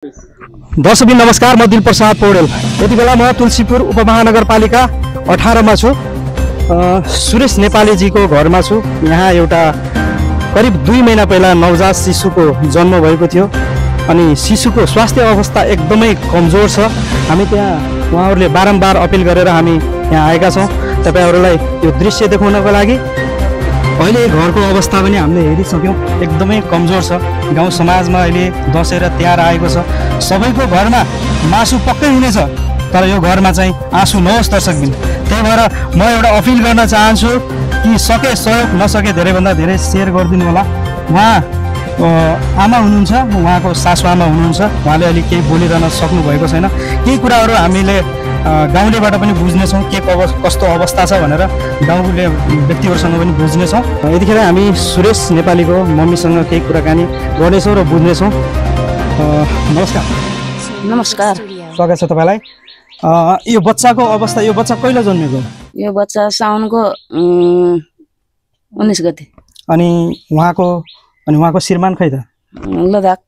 दर्शक नमस्कार, म दिल प्रसाद पौडेल। यति बेला म तुलसीपुर उपमहानगरपालिका 18 मा छु। सुरेश नेपालीजीको घरमा छु। यहाँ एउटा करिब 2 महिना पहिला नवजात शिशुको जन्म भएको थियो अनि शिशुको स्वास्थ्य अवस्था एकदमै कमजोर छ। हामी त्यहाँ उहाँहरूले बारम्बार अपिल गरेर हामी यहाँ आएका छौँ तपाईहरुलाई यो दृश्य देखाउनको लागि। अहिले घरको अवस्था पनि हामीले हेरिसक्यौँ, एकदमै कमजोर छ। गाउँ समाजमा अहिले दसैँ र तिहार आएको छ, सबैको घरमा मासु पक्कै हुनेछ, तर यो घरमा चाहिँ आँसु नहोस् दर्शकबिन। त्यही भएर म एउटा अपिल गर्न चाहन्छु कि सके सहयोग, नसके धेरैभन्दा धेरै सेयर गरिदिनु होला। उहाँ आमा हुनुहुन्छ, उहाँको सासुआमा हुनुहुन्छ, उहाँले अलिक केही बोलिरहन सक्नुभएको छैन। केही कुराहरू हामीले गाउँलेबाट पनि बुझ्नेछौँ के कस्तो अवस्था छ भनेर, गाउँले व्यक्तिहरूसँग पनि बुझ्नेछौँ। यतिखेर हामी सुरेश नेपालीको मम्मीसँग केही कुराकानी गर्नेछौँ र बुझ्नेछौँ। नमस्कार। नमस्कार, स्वागत छ तपाईँलाई। यो बच्चाको अवस्था, यो बच्चा कहिले जन्मेको? यो बच्चा साउनको 19 गते। अनि उहाँको श्रीमान खै त? लद्दाख।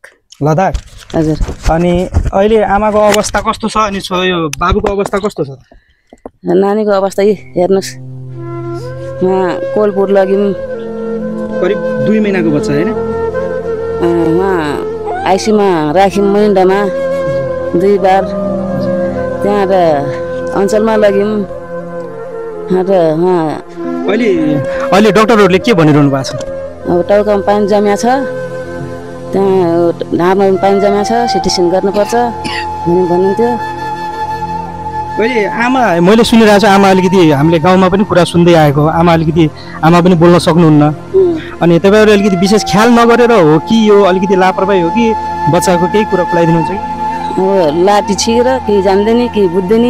लद्दाख, हजुर। अनि अहिले आमाको अवस्था कस्तो छ अनि यो बाबुको अवस्था कस्तो छ? नानीको अवस्था हेर्नुहोस्, उहाँ कोलपुर लग्यौँ, करिब 2 महिनाको बच्चा होइन? उहाँ आइसीमा राख्यौँ महिनामा 2 बार, त्यहाँ र अञ्चलमा लग्यौँ र उहाँ अहिले डक्टरहरूले के भनिरहनु भएको छ? अब टाउकामा पानी जम्या छ, त्यहाँ ढाडमा पानी जम्या छ, सिटी स्क्यान गर्नुपर्छ भन्नुहुन्थ्यो। अहिले मैले सुनिरहेको छु, आमा अलिकति हामीले गाउँमा पनि कुरा सुन्दै आएको, आमा पनि बोल्न सक्नुहुन्न। अनि तपाईँहरूले अलिकति विशेष ख्याल नगरेर हो कि यो अलिकति लापरवाही हो कि बच्चाको केही कुरा खुलाइदिनुहुन्छ कि? अब लाठी छिरेर केही जान्दैन, केही बुझ्दैन।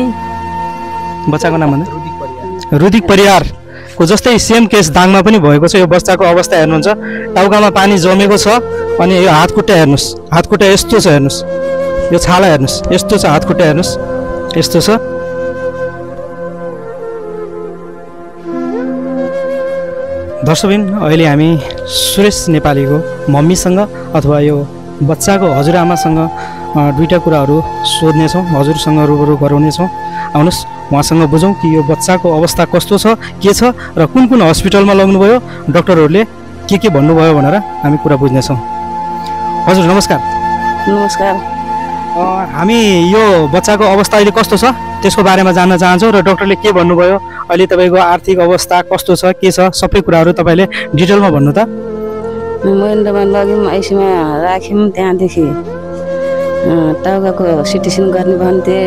बच्चाको नाम भन्दा रुदिक परियारको जस्तै सेम केस दाङमा पनि भएको छ। यो बच्चाको अवस्था हेर्नुहुन्छ, टाउकामा पानी जमेको छ अनि यो हातखुट्टा हेर्नुहोस्, हातखुट्टा यस्तो छ हेर्नुहोस्, यो छाला हेर्नुहोस् यस्तो छ, हातखुट्टा हेर्नुहोस् यस्तो छ। दर्शकबिन, अहिले हामी सुरेश नेपालीको मम्मीसँग अथवा यो बच्चाको हजुरआमासँग दुईटा कुराहरू सोध्नेछौँ, हजुरसँग रुबरु गराउनेछौँ। आउनुहोस् उहाँसँग बुझौँ कि यो बच्चाको अवस्था कस्तो छ, के छ र कुन कुन हस्पिटलमा लग्नुभयो, डक्टरहरूले के भन्नुभयो भनेर हामी कुरा बुझ्नेछौँ। हजुर नमस्कार। नमस्कार। हामी यो बच्चाको अवस्था अहिले कस्तो छ त्यसको बारेमा जान्न चाहन्छौँ र डक्टरले के भन्नुभयो, अहिले तपाईँको आर्थिक अवस्था कस्तो छ, के छ, सबै कुराहरू तपाईँले डिटेलमा भन्नु त। महिनामा लग्यौँ, आइसीमा राख्यौँ, त्यहाँदेखि टाउकाको सिटी स्क्यान गर्ने भन्थे,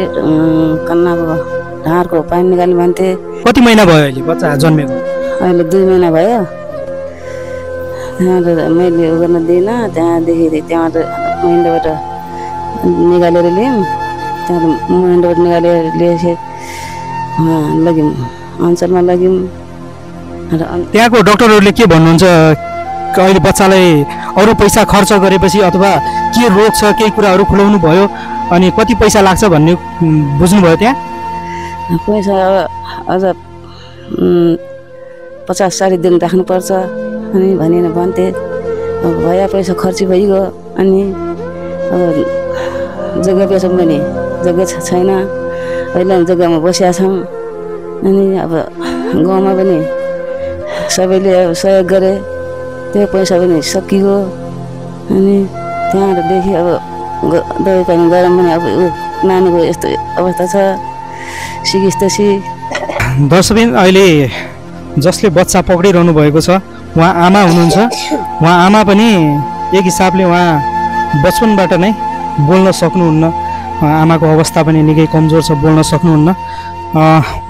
कन्नाको ढाडको पानी निकाल्ने भन्थे। कति महिना भयो अहिले बच्चा जन्मेको? अहिले 2 महिना भयो। त्यहाँ मैले उ गर्न दिइनँ, त्यहाँदेखि त्यहाँबाट महिनाबाट निकालेर ल्यायौँ, त्यहाँबाट महिनाबाट निकालेर ल्याएपछि लग्यौँ अञ्चलमा लग्यौँ। त्यहाँको डक्टरहरूले के भन्नुहुन्छ, अहिले बच्चालाई अरू पैसा खर्च गरेपछि अथवा के रोग छ केही कुराहरू खुलाउनु भयो अनि कति पैसा लाग्छ भन्ने बुझ्नुभयो? त्यहाँ पैसा अझ 50-60 दिन राख्नुपर्छ अनि भन्थे। अब भया पैसा खर्च भइगयो। अनि अब जग्गा बेचौँ भने जग्गा छैन, अहिले जग्गामा बसिया छौँ। अनि अब गाउँमा पनि सबैले अब सहयोग गरे, त्यो पैसा पनि सकियो। अनि त्यहाँदेखि अब दबाई पानी गरौँ भने अब नानीको यस्तो अवस्था छ, सिकिस्तसी। दर्शकबिन, अहिले जसले बच्चा पक्रिरहनु भएको छ उहाँ आमा हुनुहुन्छ। उहाँ आमा पनि एक हिसाबले उहाँ बचपनबाट नै बोल्न सक्नुहुन्न, आमाको अवस्था पनि निकै कमजोर छ, बोल्न सक्नुहुन्न।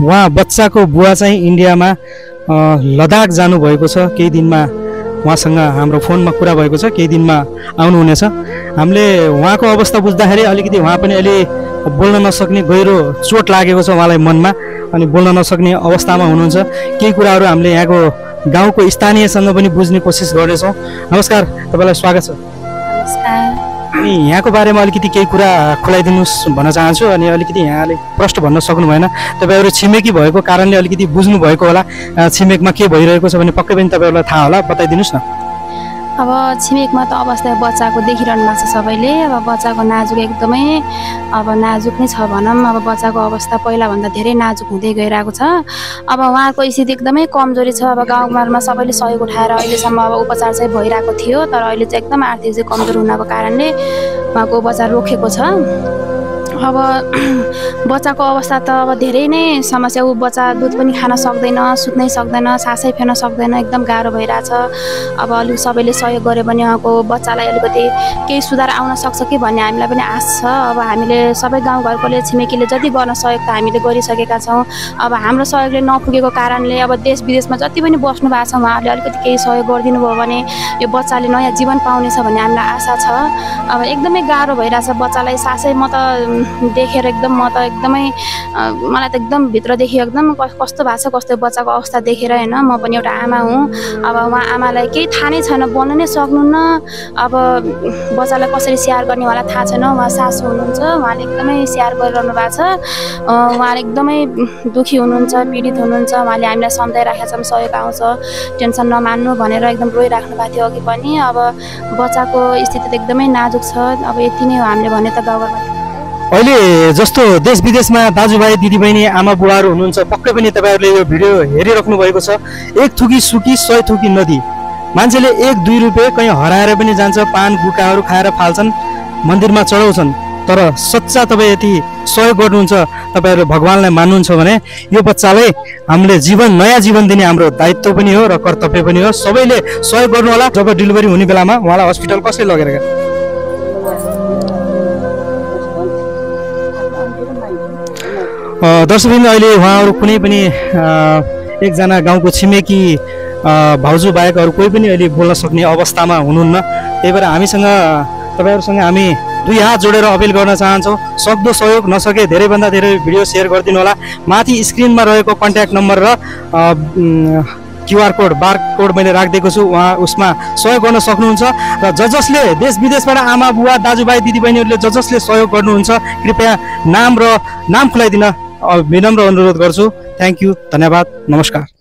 उहाँ बच्चाको बुवा चाहिँ इन्डियामा लद्दाख जानुभएको छ, केही दिनमा उहाँसँग हाम्रो फोनमा कुरा भएको छ, केही दिनमा आउनुहुनेछ। हामीले उहाँको अवस्था बुझ्दाखेरि अलिकति उहाँ पनि अहिले बोल्न नसक्ने गहिरो चोट लागेको छ उहाँलाई मनमा, अनि बोल्न नसक्ने अवस्थामा हुनुहुन्छ। केही कुराहरू हामीले यहाँको गाउँको स्थानीयसँग पनि बुझ्ने कोसिस गर्नेछौँ। नमस्कार, तपाईँलाई स्वागत छ। नमस्कार। अनि यहाँको बारेमा अलिकति केही कुरा खुलाइदिनुहोस् भन्न चाहन्छु। अनि अलिकति यहाँले प्रश्न भन्न सक्नु भएन, तपाईँहरू छिमेकी भएको कारणले अलिकति बुझ्नु भएको होला छिमेकमा के भइरहेको छ भने पक्कै पनि तपाईँहरूलाई थाहा होला, बताइदिनुहोस् न। अब छिमेकमा त अवस्था बच्चाको देखिरहनु भएको छ सबैले। अब बच्चाको नाजुक एकदमै अब नाजुक नै छ भनौँ। अब बच्चाको अवस्था पहिलाभन्दा धेरै नाजुक हुँदै गइरहेको छ। अब उहाँको स्थिति एकदमै कमजोरी छ। अब गाउँघरमा सबैले सहयोग उठाएर अहिलेसम्म अब उपचार चाहिँ भइरहेको थियो, तर अहिले चाहिँ एकदम आर्थिक चाहिँ कमजोर हुनको कारणले उहाँको उपचार रोकेको छ। अब बच्चाको अवस्था त अब धेरै नै समस्या। ऊ बच्चा दुध पनि खान सक्दैन, सुत्नै सक्दैन, सासै फेर्न सक्दैन, एकदम गाह्रो भइरहेछ। अब अलिक सबैले सहयोग गर्यो भने उहाँको बच्चालाई अलिकति केही सुधार आउन सक्छ कि भन्ने हामीलाई पनि आश छ। अब हामीले सबै गाउँघरकोले छिमेकीले जति गर्न सहयोग त हामीले गरिसकेका छौँ। अब हाम्रो सहयोगले नपुगेको कारणले अब देश विदेशमा जति पनि बस्नु भएको छ उहाँहरूले अलिकति केही सहयोग गरिदिनु भयो भने यो बच्चाले नयाँ जीवन पाउनेछ भन्ने हामीलाई आशा छ। अब एकदमै गाह्रो भइरहेछ बच्चालाई। सासै म त देखेर एकदम म त एकदमै मलाई त एकदम भित्रदेखि एकदम कस्तो भएको छ, कस्तो बच्चाको अवस्था देखेर होइन। म पनि एउटा आमा हुँ। अब उहाँ आमालाई केही थाहा नै छैन, बोल्न नै सक्नुहुन्न। अब बच्चालाई कसरी स्याहार गर्ने उहाँलाई थाहा छैन। उहाँ सासू हुनुहुन्छ, उहाँले एकदमै स्याहार गरिरहनु भएको छ। उहाँले एकदमै दुःखी हुनुहुन्छ, पीडित हुनुहुन्छ। उहाँले हामीलाई सम्झाइराखेका छौँ सहयोग आउँछ, टेन्सन नमान्नु भनेर एकदम रोइराख्नु भएको थियो अघि पनि। अब बच्चाको स्थिति त एकदमै नाजुक छ। अब यति नै हो हामीले भने त गाउँघरमा। अहिले जस्तो देश विदेशमा दाजुभाइ दिदीबहिनी आमा बुवाहरू हुनुहुन्छ, पक्कै पनि तपाईँहरूले यो भिडियो हेरिराख्नु भएको छ। एक थुकी सुकी 100 थुकी नदी। मान्छेले 1-2 रुपियाँ कहीँ हराएर पनि जान्छ, पान गुटाहरू खाएर फाल्छन्, मन्दिरमा चढाउँछन्। तर सच्चा तपाईँ यति सहयोग गर्नुहुन्छ, तपाईँहरू भगवान्लाई मान्नुहुन्छ भने यो बच्चालाई हामीले नयाँ जीवन दिने हाम्रो दायित्व पनि हो र कर्तव्य पनि हो। सबैले सहयोग गर्नु होला। जब डेलिभरी हुने बेलामा उहाँलाई हस्पिटल कसले लगेर गयो? दर्शकवृन्द, अहिले उहाँहरू कुनै पनि एकजना गाउँको छिमेकी भाउजू बाहेक अरू कोही पनि अहिले बोल्न सक्ने अवस्थामा हुनुहुन्न। त्यही भएर हामीसँग तपाईँहरूसँग हामी 2 हात जोडेर अपिल गर्न चाहन्छौँ। सक्दो सहयोग, नसके धेरैभन्दा धेरै भिडियो सेयर गरिदिनु होला। माथि स्क्रिनमा रहेको कन्ट्याक्ट नम्बर र QR कोड बारकोड मैले राखिदिएको छु, उसमा सहयोग गर्न सक्नुहुन्छ। र जसले देश विदेशबाट आमा बुवा दाजुभाइ दिदीबहिनीहरूले जसले सहयोग गर्नुहुन्छ, कृपया नाम खुलाइदिन विनम्र अनुरोध गर्छु। थ्याङ्क यू, धन्यवाद, नमस्कार।